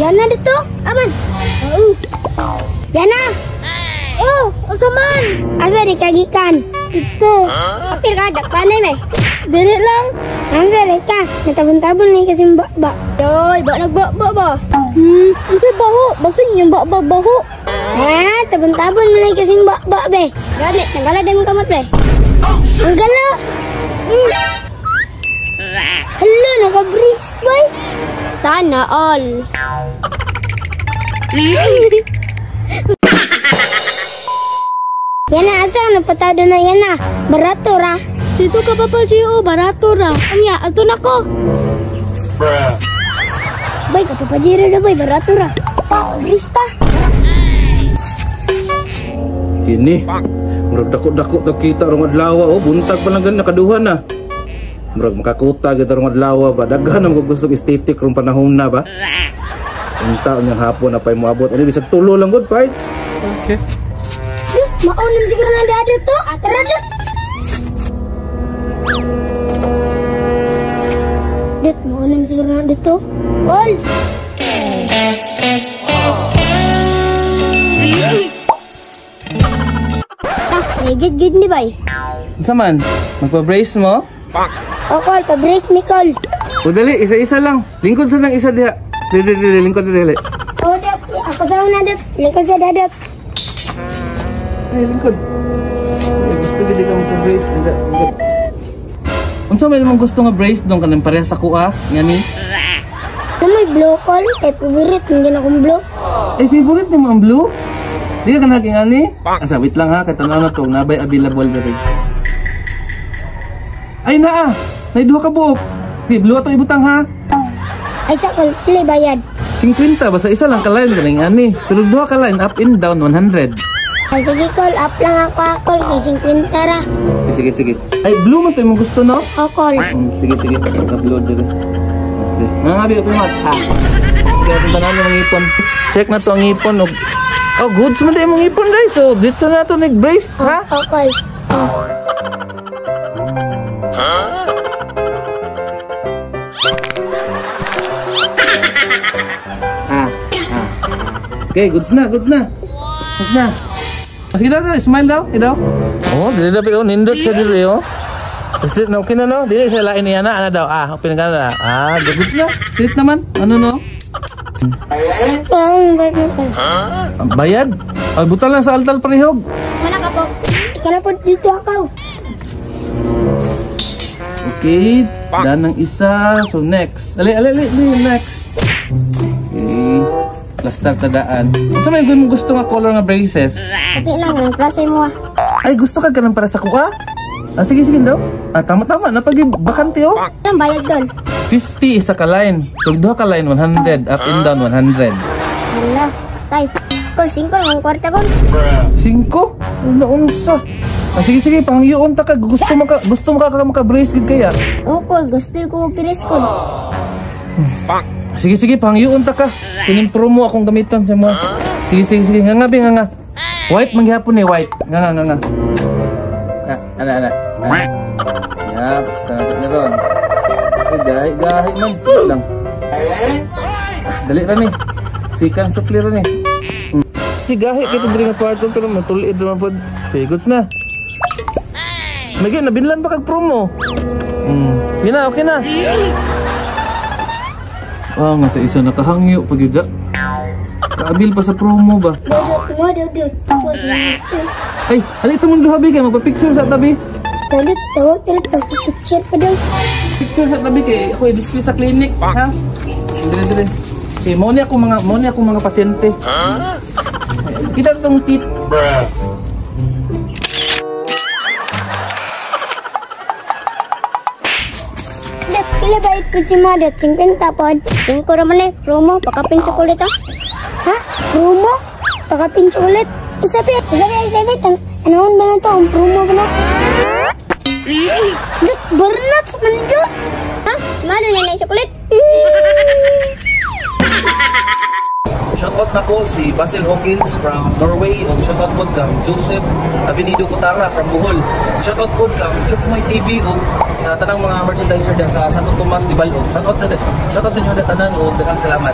Yana dito. Aman. Oo. Yana. Oh, unsa man? Asa di kagikan? Dito. Apil ka dakpanay me. Dili lang. Asa di ka? Natabon-tabon ni kasi ba. Yoy, ba nagbaba ba? Unsa baho? Basing yung ba baho. Ah, tabon-tabon man ni kasi ba be. Gani, nanggala din mong kamot be. Ang gala. Hala, naka-brace boy. Sana all. Yana, asa napatado na yana? Barato ra. Dito ka pa pa, Gio. Barato ra. Anya, ato na ko. Bruh. Boy, kapapajiro na boy. Barato ra. Pa, brace pa. Kini. Murag dako-dako to kita rong adlaw. Oh, buntag pa lang gani nakaduha na. Murag makakuta gyud rong adlaw ba. Daghan ang gusto aesthetic rong panahon na ba. Unta unyang hapon na pay moabot. Ani bisag tulo lang gud, parts. Okay. Maunang siguro na dado to. Tara dot. Dot, maunang siguro na dito. Call. Ah, legit good ni bay. Unsa man? Magpa-brace mo? O call, pa-brace mi call. O dali, isa-isa lang. Lingkod sa nang isa diha. Dili, dili, lingkod dili. O dot, ako sa una dot. Lingkod sa dadot. Ay, lingkod. Ay, gusto gid ka magpa-brace. Unsa may imong gusto nga brace dong kanang pareha sa kuha? Ngani? Ano may blue call? Kay favorite man gyud akong blue. Ay, favorite nimo ang blue? Di ka kanang ngani? Asa, wait lang ha, kay tan-aw na to, nabay available diri. Ay naa, nay duha ka buok. Hey, blue ato ibutang ha. Ay sa call, play bayad. 50 basta isa lang ka line kanang ngani. Pero duha ka line up and down 100. Ay, sige, call. Up lang ako, call. Kay 50 ra. Sige, sige. Ay, blue man to imong gusto, no? O, call. Sige, sige. Upload dito. Okay. Nga nga, bi, open mat. Ah. Sige, atong tanan yung ngipon. Check na to ang ngipon. Oh, goods man din imong ngipon, guys. So, dito na to nag-brace, ha? O, call. Oh. Huh? Ah, ah. Okay, goods na, goods na. Goods na. Sige daw, smile daw, daw. Oh, dili daw oh, nindot sa diri oh. Kasi no, okay na no, dili siya lain niya na, ano daw? Ah, open ka na. Ah, goods na. Straight naman. Ano no? Bayad? Ay, buta lang sa altal parehog. Wala ka po. Ikaw na po dito ako. Okay, done ng isa. So next. Ali, ali, ali, next. Okay. Plaster tadaan. Unsa may gusto nga color nga braces? Okay lang, ang klase mo ah. Ay, gusto ka ganun para sa kuha? Ah, sige, sige daw. Ah, tama-tama. Napag bakante oh. Anong bayad doon? 50 isa ka line. So, duha ka line, 100. Up and down, 100. Hala, tay. Kol, 5 lang ang kwarta kon. 5? Ano unsa? Ah, sige, sige, pangyoon ta ka. Gusto mo ka maka-brace gid kaya? Oo, kol. Gusto ko brace kon. Sige, sige, pangyoon ta ka. Kining promo akong gamiton sa mga. Sige, sige, sige. Nga nga, nga nga. White manghapon eh, white. Nga nga, nga nga. Ah, ana, ana. Ya, basta na meron. Ay, gahi, gahi man. Sige lang. Dali ra ni. Sikang sukli ra ni. Si gahi kita diri nga kwarto pero matulid ra man pod. Sige, goods na. Magi, nabinlan pa kag promo. Sige na, okay na. Ah, nga sa isa nakahangyo pag yun. Kaabil pa sa promo ba? Dudut mo, dudut. Ay, alay sa mundo habi kay magpa-picture sa tabi. Dudut, tawag dudut, magpa-picture pa daw. Picture sa tabi kay ako i-display sa clinic, ha? Dire dire. Okay, mo ni ako mga pasyente. Huh? Kita tong teeth. Bruh. Pila ba ito si Madot? 50 pod. 5 raman eh. Promo. Pakapin chocolate ah. Ha? Promo? Pakapin chocolate? Isabi. Isabi. Isabi. Anong ba na to? Ang promo ba na? Dut! Burnots man dut! Ha? Mano na na chocolate? Shoutout na ko si Basil Hawkins from Norway o shoutout po kang Joseph Avenido Cotara from Bohol. Shoutout po kang Chukmoy TV o sa tanang mga merchandiser sa Santo Tomas de Balog. Shoutout sa inyo na tanan o daghang salamat.